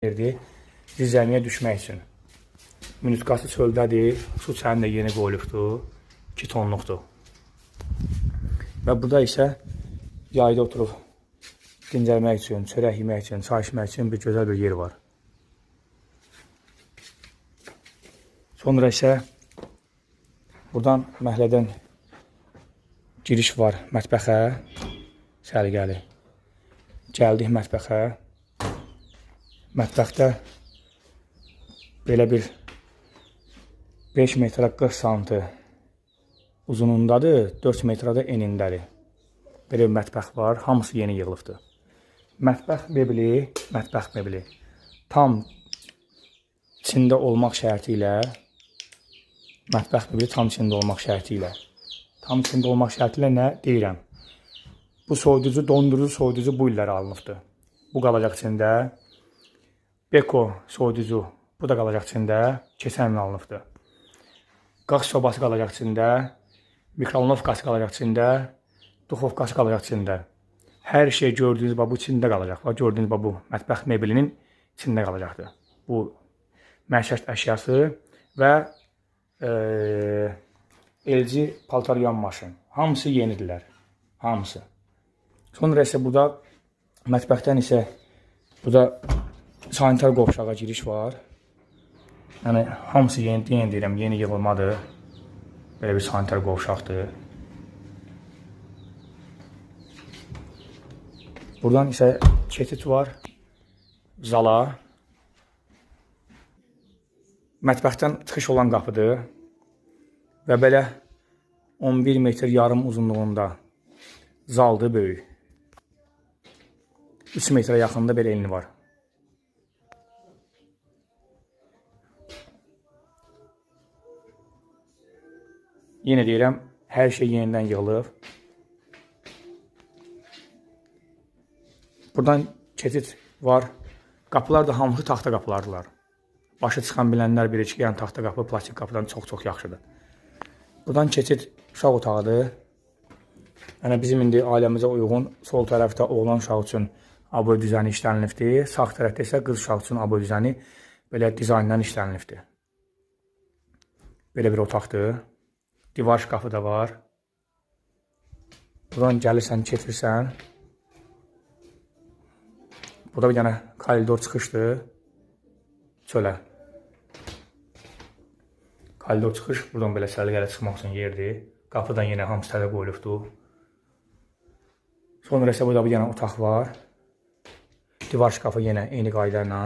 Yerdir zirzəmiyə düşmək üçün. Minutkası çöldədir, su çəni də yeni qoyulubdur, 2 tonluqdur. Və burada isə yayda oturub dincəlmək üçün, çörək yemək üçün, çay içmək üçün bir gözəl bir yer var. Sonra isə buradan məhəllədən giriş var mətbəxə, səliqəli. Gəldik mətbəxə. Mətbəxdə belə bir 5 metrə 40 santı uzunundadır, 4 metrə də enindədir. Belə bir mətbəx var, hamısı yeni yığılıbdır. Mətbəx mebeli tam içində olmaq şərti ilə, mətbəx mebeli tam içində olmaq şərti ilə. Tam içində olmaq şərti ilə nə deyirəm? Bu soyuducu, dondurucu soyuducu bu illər alınıbdır. Bu qalacaq içində. Beko soyuducu, bu da qalacaq içində. Keçən il alınıbdır. Qaz sobası qalacaq içində. Mikrovolnovkası qalacaq içində. Duxovkası qalacaq içində. Hər şey gördüyünüz bax bu içində qalacaq. Bax gördüyünüz bax bu mətbəx mebelinin içində qalacaqdır. Bu məişət əşyası və LG paltar yuyan maşın. Hamısı yenidirlər. Hamısı. Sonra isə burada mətbəxdən isə burada sanitar qovşağa giriş var. Yəni hamısı yeni, yenə deyirəm, yeni yığılmadır. Belə bir sanitar qovşaqdır. Buradan isə keçid var zala. Mətbəxdən çıxış olan qapıdır. Və belə 11 metr yarım uzunluğunda zaldır böyük. 3 metrə yaxında belə enli var. Yenə deyirəm, hər şey yenidən yığılıb. Buradan keçid var. Qapılar da hamısı taxta qapılardılar. Başı çıxan bilənlər bilir ki, yəni taxta qapı plastik qapıdan çox-çox yaxşıdır. Buradan keçid uşaq otağıdır. Yəni bizim indi ailəmizə uyğun sol tərəfdə oğlan uşağı üçün aboy düzəni işlənilibdir. Sağ tərəfdə isə qız uşağı üçün aboy düzəni belə dizayndan işlənilibdir. Belə bir otaqdır. Divar şkafı da var. Buradan gəlirsən, keçirsən. Burada bir dənə koridor çıxışdır çölə. Koridor çıxış buradan belə səliqəli çıxmaq üçün yerdir. Qapıdan yenə hamısı təzə qoyulubdur. Sonra isə burada bir dənə otaq var. Divar şkafı yenə eyni qayda ilə.